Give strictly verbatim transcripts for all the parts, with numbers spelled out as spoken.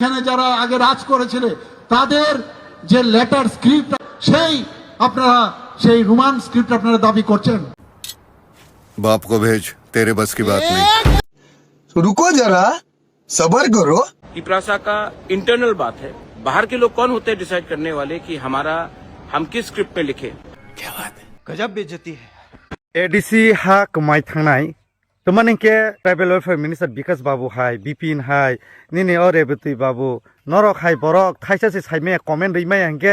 এখানে যারা আগে রাজ করেছিলেন, তাদের যে লেটার স্ক্রিপ্ট, সেই আপনারা, সেই রোমান স্ক্রিপ্ট আপনারা দাবি করছেন। बाप को भेज, तेरे बस की बात नहीं। रुको जरा, सबर करो। तिपरासा का इंटरनल बात है। बाहर के लोग कौन होते हैं डिसाइड करने वाले कि हमारा, हम किस स्क्रिप्ट में लिखें? क्या बात है। गजब बेइज्जती है। एडीसी हा कमाई थांगनाई। Tomani hwnkhe Tribal Welfare Minister Bikash Babu hai, Bipin hai, nini o Rebati Babu, norok hai borok thaisa se saimaya comment rwimaya hwnkhe.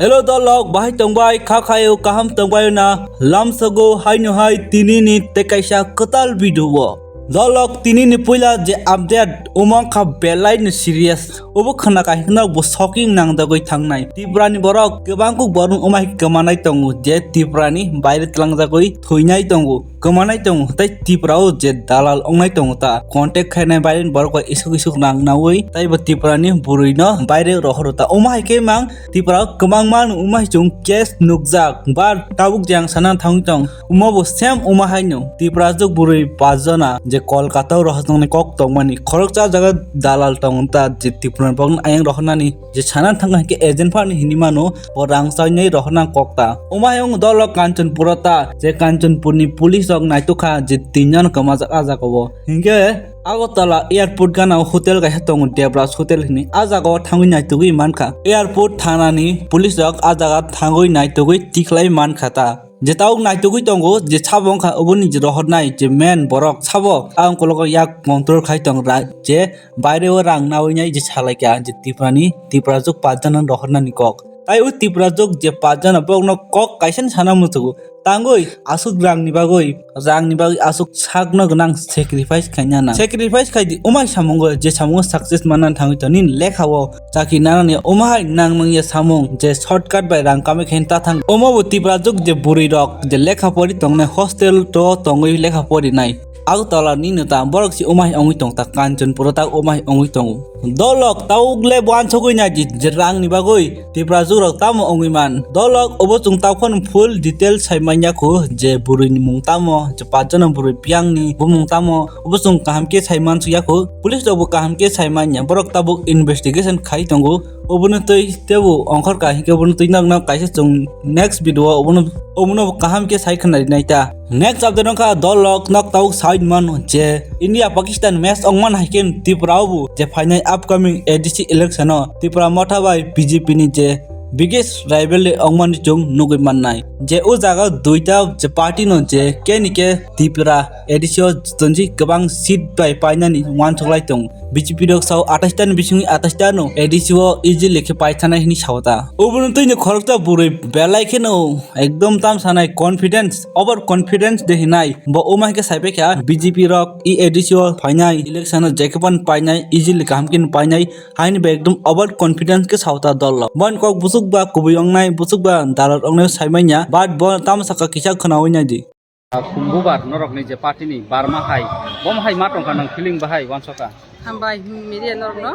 Hello dolok, bahai tongbai, kha khayo, kaham tongbayo na, lamsogo haino hai tinini tei kaisa kwtal video o. Dolok tinini puila je update, omo wngkha belai no serious. Obo khwna kaisa no bo shocking nangjagwi thangnai. Tripura ni borok kwbang kuk borok wngma hai kwmanai tongo, je Tripura ni baire tlangjagwi thwinai tongo. Kwmanai tongo, tei Tripura o je dalal wngnai tongo ta, contact khainai bai borok bai isuk isuk rang naui, tei bo Tripura ni bwrwi no baire rohoro ta. Omo hai khe mang Tripura o kwbangma no omo hai chwng case nukjak, ba tabuk je ang sana thangwi tong, omo bo same omo hai no Tripura juk bwrwi pach jona je Kolkata o rohornani kok tongmani, khoroksa jaga dalal tongo ta, je Tripura ni borok no ayang rohornani. Je sana thangkha hwnkhe agent phano hinwi mano, bo rang chainai rohorna kok ta. Omo hai wng dolo Kanchanpuro ta, je Kanchanpurni police rok naitokha je tinjon kwmajak ah jagao. Hinkhe Agartala airport gana hotel kaisa tongo, Devraj Hotel hinwi. Ah jagao thangwi naitugwi mankha. Airport thanani police rok ah jaga thangwi naitugwi tikhlai mankha ta. Je tabuk naitugwi tongo, je sabo wngkha oboni je rohornai je main borok sabo, ah ungkologo yak control khai tong ra je baire o rang naui nai je salaikha je Tripura ni, Tripura juk pach jona rohornani kok. Tai o Tripura juk je pach jona borokno kok kaisa ni sana muchugo. Tangwi aswk rang ni bagwi, rang ni bagwi aswk sakno gwnang sacrifice khaina nang. Sacrifice khai di, omai samungo je samungo success manna thangwi toni lekha o. Chakri nanani omo hai nang nangya samung je shortcut bai rang kamai khe ta thang. Omo bo Tripura juk je bwrwi rok je lekha pori tongnai hostel to tongwi lekha pori nai. Agartala ni no ta borok si omo hai ongwi tong ta Kanchanpuro ta omo hai ongwi tongo. Dolok tabuk le bo ansogwi nai di je rang ni bagwi Tripura juk rok tamo ongwi man. Dolok obo chwng tabuk phano full detail sai manya kho je bwrwi ni mung tamo je pach jona bwrwi biyang ni bumung tamo. Obo chwng kaham khe sai mansukya kho, police rok bo kaham khe sai manya, borok tabuk investigation khai tongo. Obono twi tebo ongkhor ka hinkhe obono twi nokno kaisa chwng next video o obono, obono bo kaham khe sai khna rinai ta. Next update wngkha dolok nok tabuk sai mano je India Pakistan match ongman hai khe Tripura o bo je phainai upcoming A D C election o Tipra Motha bai B J P ni je biggest rivalry ongmani chwng nugwi mannai. Je o jaga duita je party no je keni khe Tripura A D C o tonsi kwbang seat bai painani uansuk lai tongo. B J P rok sao atais ta ni bisingwi atais ta no A D C o easily khe paithanai hwnwi sao ta. Obono twi no khoroksa bwrwi belai kheno ekdom tam sanai confidence, over confidence de hinai. Bo omo hai khe sai paikha B J P rok e A D C o phainai election o jekhe pan painai easily kaham khe painai. Haini bai ekdom over confidence khe sao ta dol rok. Bon kok busuk ba kubui ongnai, busuk ba dalal ongnai sai manya. But bo tamo saka kisa khwnaui nai di. Khumbubar norokni je party ni barma hai, bom hai ma tongkha nang feeling bahai wansokha. Hambai media norokno,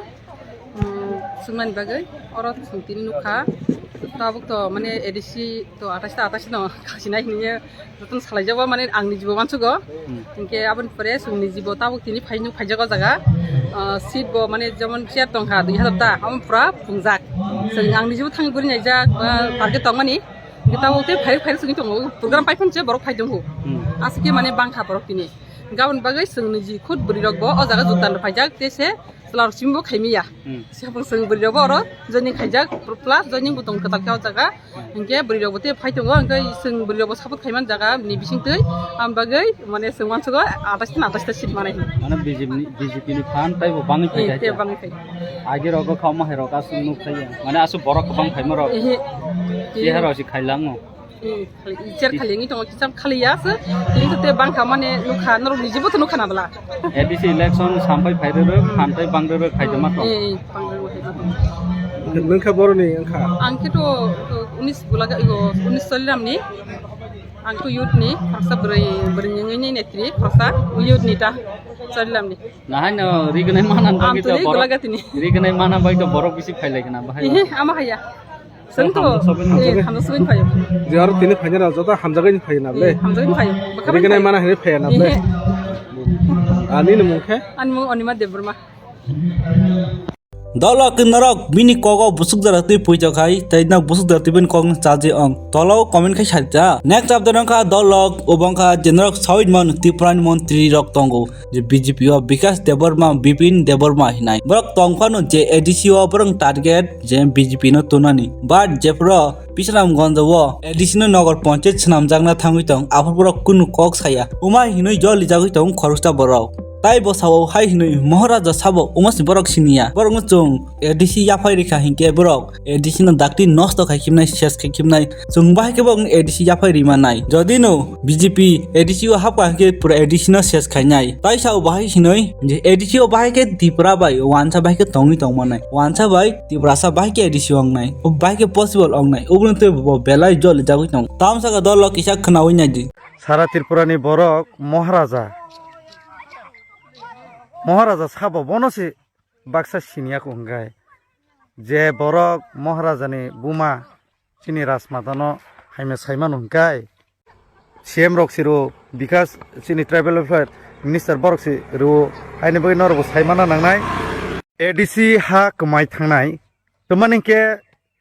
um, sungmani bagwi, oro sung tini nukha. Tabuk to mane A D C to atais ta atais no khasinai hinwi jotono salaijabo mane ang nijibo wansugo. Hmm. Hinkhe aboni pore sung nijibo tabuk tini phai nuk phaijago jaga. Ah, seat bo mane jemon chair tongkha dui hazar ta, amo pura phungjak. Sung ang nijibo thang guri naijak, ah, target tongmani. Hinkhe tabuk tei phai phai sungwi tongo, program pai phano se borok phai tongo. Hmm. Aswk khe mane bangkha borok tini. Gabon bagwi sung niji khud bwrwi rok bo o jaga jotono phaijak, tei se chwla rok simi bo khaimiya. Hmm. Siphang chwng bwrwi rok bo oro joining khaijak, plus joining bo tong kwtal khe o jaga. Hinkhe bwrwi rok bo tei phai tongo, hinkhe chwng bwrwi rok bo support khai man jaga ni bising twi. Am bagwi mane chwng wansugo atais ta atais ta seat manai. Mane B J P ni, B J P ni phan tei bo bangwi phai Eh, kha tei kha. Bangwi phai. Age rogo kha omo hai rok aswk nuk thai ya. Mane aswk borok kwbang phaima rok. Ehe. Keha rok si khailango. Eh, khali, chair khali wngwi tongo, kisam khali ya se. Tini to te bangkha mane nukha, norok nijibo to nukha na bwla. A D C election sampai phai rwrwk, phan tei bang rwrwk khai tongma tong. Eh, eh, bang rwrwk khai tongma tong. Nung khe boroni wngkha? Ang khe to, to unis bwla ga, igo, unis Choliram ni. Ang to youth ni, khoroksa bwrwi, bwrwi wngwi ni netri, khoroksa youth ni ta, Choliram ni. Nahai no rignai mana bagwi to borok. Rignai mana bagwi to borok bisi phai lai kana bahai. Ehe, ama haya. Seng to, hamjak soben eh, hamjak soben phaio. Je aro tini phaina rok joto hamjagwi phai na ble. Eh, hamjagwi phaio. Rignai mana hini phai na ble. Ehe. Ani ni mung khe? Ani mung Anima Debbarma. Dolok norok bini kogo busuk jara twi puito khai, tei nok busuk jara twi bini kok no chaji ong. Tolo comment khai salta. Next update wngkha dolok, obo wngkha je norok sawi mano Tripura ni montri rok tongo. Je B J P o Bikash Debbarma, Bipin Debbarma hinai. Borok tong phano je A D C o borok target je B J P no tunani. But jephuru Bisramganj o A D C no nogor ponchayat swnamjakna thangwi tong, aphuru borok kunu kok saya. Uma hinwi jolijagwi tong khoroksa borok. Tai bo sao hai hinwi Maharaja sabo uma si borok siniya. Borok no chwng A D C yaphai rikha hinkhe borok A D C no dakti nosto khai khibnai, ses khai khibnai. Chwng bahai khe borok no A D C yaphai rima nai. Jodi no B J P A D C o hapkha hinkhe pura A D C no ses khainai. Tai sao bahai hinwi je A D C o bahai khe Tripura bai wansa bahai khe tongwi tongmanai. Wansa bai Tiprasa bahai khe A D C wngnai, o bahai khe possible wngnai, oboni tei bo belai joli jagwi tongo. Tamsaka dolo kisa khwnawi naidi. Sara Tripura ni borok Maharaja, Maharaja sabo bono se baksa siniya ko hwnkhe, je borok Maharaja ni buma chini Rajmata no haima saimano hwnkhe, C M rok siro, Bikash chini tribal welfare minister borok siro, haini bagwi norok bo saimana nangnai. A D C ha kwmai thangnai, twmani hinkhe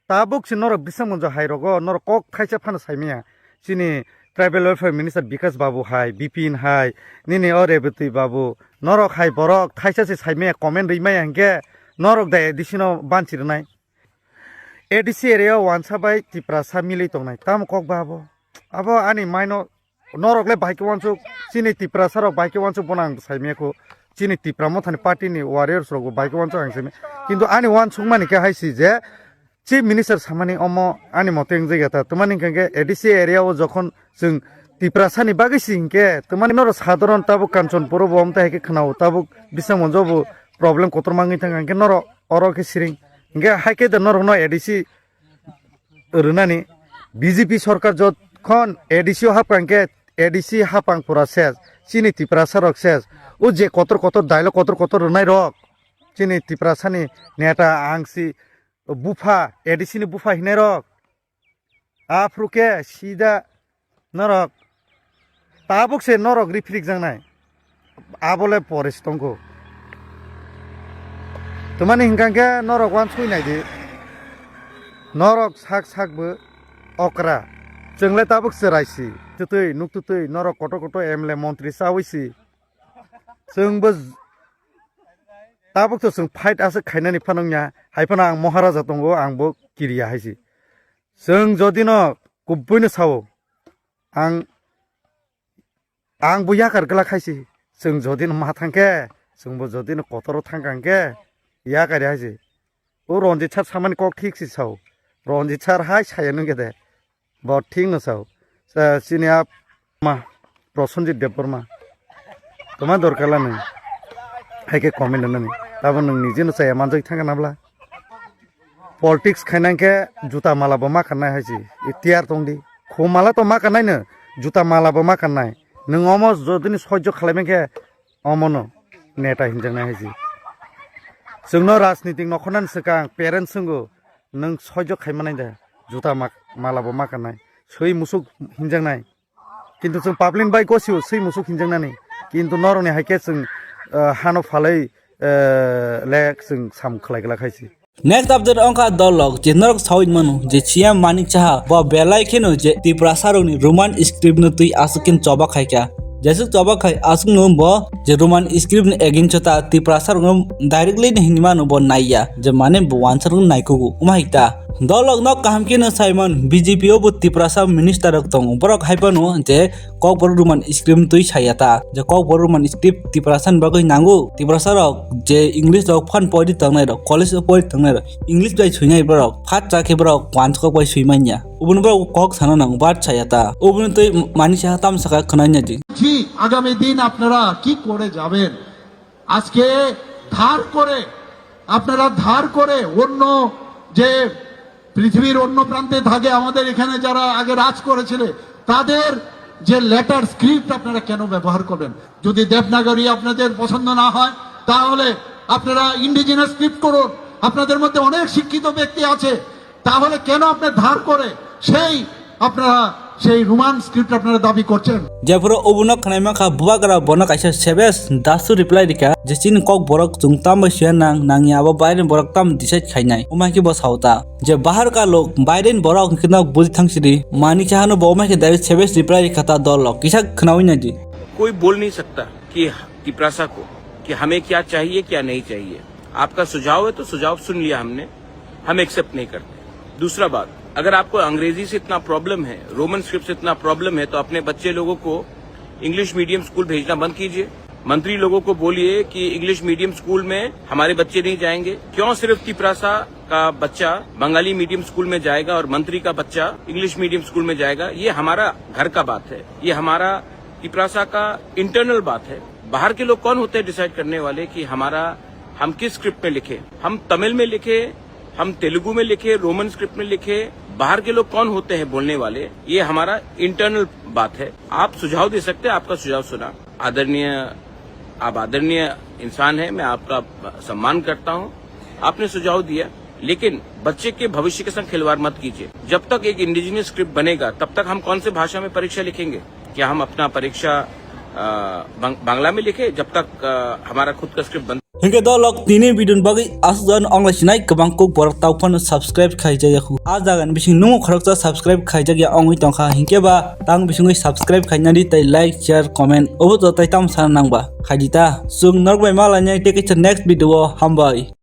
tabuk se norok Bisramganj hai rogo norok kok thaisa phano saimaya. Chini tribal welfare minister Bikash babu hai, Bipin hai, nini o Rebati babu, norok hai borok thaisa se saimaya, comment rimaya hinkhe norok da A D C no banchi rwnai. A D C area o wansa bai Tiprasa milwi tongnai. Tamo kok ba abo? Abo ani maino norok le bahai khe wansuk, chini Tiprasa rok bahai khe wansuk bono ang sai mekho. Chini Tipra Mothani party ni warriors rok bo bahai khe wansuk ang sai me. Kintu ani wansuk mani khe hai si je Chief Minister samani omo ani mote wng jagya ta. Twmani hinkhe A D C area o jokhon chwng Tiprasa ni bagwi si hinkhe twmani norok sadharon tabuk Kanchanpur o bo omo tai hai khe khwnao, tabuk Bisramganj o bo problem kotor mangwi thang hinkhe norok oro khe siring. Hinkhe hai khe da norokno A D C rwnani B J P sorkar jokhon A D C o hapkha hinkhe A D C hapang pura ses, chini Tiprasa rok ses. O je kotor kotor dialogue kotor kotor rwnai rok chini Tiprasa ni neta ang si bupha A D C ni bupha hinai rok. Aphuru khe sida norok tabuk se norok riphirik jangnai. Abo le pore se tongkho. Twmani hinkha khe norok wansui nai di. Norok sak sak bo okra. Chwng le tabuk chwrai si. Twtwi nuk twtwi norok kotor kotor M L A montri chawi si. Chwng bo tabuk to chwng fight aswk khainani phano wngya. Hai phano ang Maharaja tongo, ang bo kiriya hai si. Chwng jodi no kubui no sao, ang, ang bo yakar glak hai si. Chwng jodi no ma thang khe, chwng bo jodi no kotor o thang kang khe, yakar hai si. O Ranjit sir samani kok thik si sao. Ranjit sir hai saya nung khe de. Bo thik no sao. Sa, chini a ma, Prosenjit Debbarma. Toma dorkar la nung. Hai khe comment nani. Tabo nung nije no chaya manjak thang na bla. Politics khainang khe juta mala bo ma kanai hai si. Itiyar tong di. Khum mala to ma kanai no. Juta mala bo ma kanai. Nung omo jodi ni sojjo khlai khe omo no neta hinjak nai hai si. Chwng no rajnitik no khonani swkang parents swngo. Nwng sojjo khai manai da, juta ma-, mala bo ma kanai, swi musuk hinjaknai. Kintu chwng public bai gosio swi musuk hinjaknani. Kintu norokni hai khe chwng, ah, hano phalwi, eh, le chwng sam khlai glak hai se. Next update wngkha dolok je norok sawi mano je C M Manik Saha bo belai kheno je Tiprasa rokni Roman script no twi aswk khe choba khai kha. Jesuk choba khai aswk no bo je Roman script ni against o ta Tiprasa rok no directly ni hinwi mano bo naiya je mane bo wansa rok naikugo wngma hai ta. Dolok no kaham khe no sai man B J P o bo Tiprasa minister rok tongo, borok hai phano je Kokborok Roman script twi saya ta je Kokborok Roman script Tiprasa ni bagwi nango, Tiprasa rok je English rok phan pori tongnai rok, college o pori tongnai rok, English bai swinai borok phat cha khe borok wansa kok bai swi manya. Ubuni borok kok sana nang bat saya ta. Ubuni twi mani saha tam saka khwnanya di. জি, আগামী দিন আপনারা কি করে যাবেন? আজকে ধার করে, আপনারা ধার করে অন্য যে পৃথিবীর অন্য প্রান্তে থাকে, আমাদের এখানে যারা আগে রাজ করেছিল, তাদের যে লেটার স্ক্রিপ্ট আপনারা কেন ব্যবহার করবেন? যদি দেবনাগরী আপনাদের পছন্দ না হয়, তাহলে আপনারা ইন্ডিজিনাস স্ক্রিপ্ট করুন। আপনাদের মধ্যে অনেক শিক্ষিত ব্যক্তি আছে, তাহলে কেন আপনি ধার করে সেই আপনারা সেই রোমান স্ক্রিপ্ট আপনারা দাবি করছেন। Jephuru obono khwnai mankha, bubagra bono kaisa sebes dasu reply rikha je chini kok borok chwng tambai suya nang nangya abo baireni borok tam decide khainai, omo hai khe bo sao ta je bahar ka lok, baireni borok hwnkhe nok buji thangsidi mani chahano bo omo hai khe direct sebes reply rikha ta dol rok kisa khwnawi naidi. कोई बोल नहीं सकता कि तिपरासा को कि हमें क्या चाहिए, क्या नहीं चाहिए। आपका सुझाव है तो सुझाव सुन लिया हमने, हम एक्सेप्ट नहीं करते। दूसरा बात, अगर आपको अंग्रेजी से इतना प्रॉब्लम है, रोमन स्क्रिप्ट से इतना प्रॉब्लम है, तो अपने बच्चे लोगों को इंग्लिश मीडियम स्कूल भेजना बंद कीजिए। मंत्री लोगों को बोलिए कि इंग्लिश मीडियम स्कूल में हमारे बच्चे नहीं जाएंगे। क्यों सिर्फ तिपरासा का बच्चा बंगाली मीडियम स्कूल में जाएगा और मंत्री का बच्चा इंग्लिश मीडियम स्कूल में जाएगा? ये हमारा घर का बात है, ये हमारा तिपरासा का इंटरनल बात है। बाहर के लोग कौन होते हैं डिसाइड करने वाले कि हमारा, हम किस स्क्रिप्ट में लिखे? हम तमिल में लिखे, हम तेलुगु में लिखे, रोमन स्क्रिप्ट में लिखे, बाहर के लोग कौन होते हैं बोलने वाले? ये हमारा इंटरनल बात है। आप सुझाव दे सकते हैं, आपका सुझाव सुना। आदरणीय, आप आदरणीय इंसान हैं, मैं आपका सम्मान करता हूँ। आपने सुझाव दिया, लेकिन बच्चे के भविष्य के संग खिलवाड़ मत कीजिए। जब तक एक इंडिजिनस स्क्रिप्ट बनेगा, तब तक हम कौन से भाषा में परीक्षा लिखेंगे? क्या हम अपना परीक्षा, अ, बंग-, बांग्ला में लिखें, जब तक, अ, हमारा खुद का स्क्रिप्ट बन Hinkhe dol rok tini video ni bagwi aswk jan onglai sinai kwbang kuk borok tau phano subscribe khaijak yakhu. A jaga ni bising nungo khoroksa subscribe khaijak ya ongwi tongkha, hinkhe ba tang bisingwi subscribe khainani tei like, share, comment obo to tai tamo sana nangba khaidi ta. Chwng norok bai malainai tei kaisa next video o, hambai.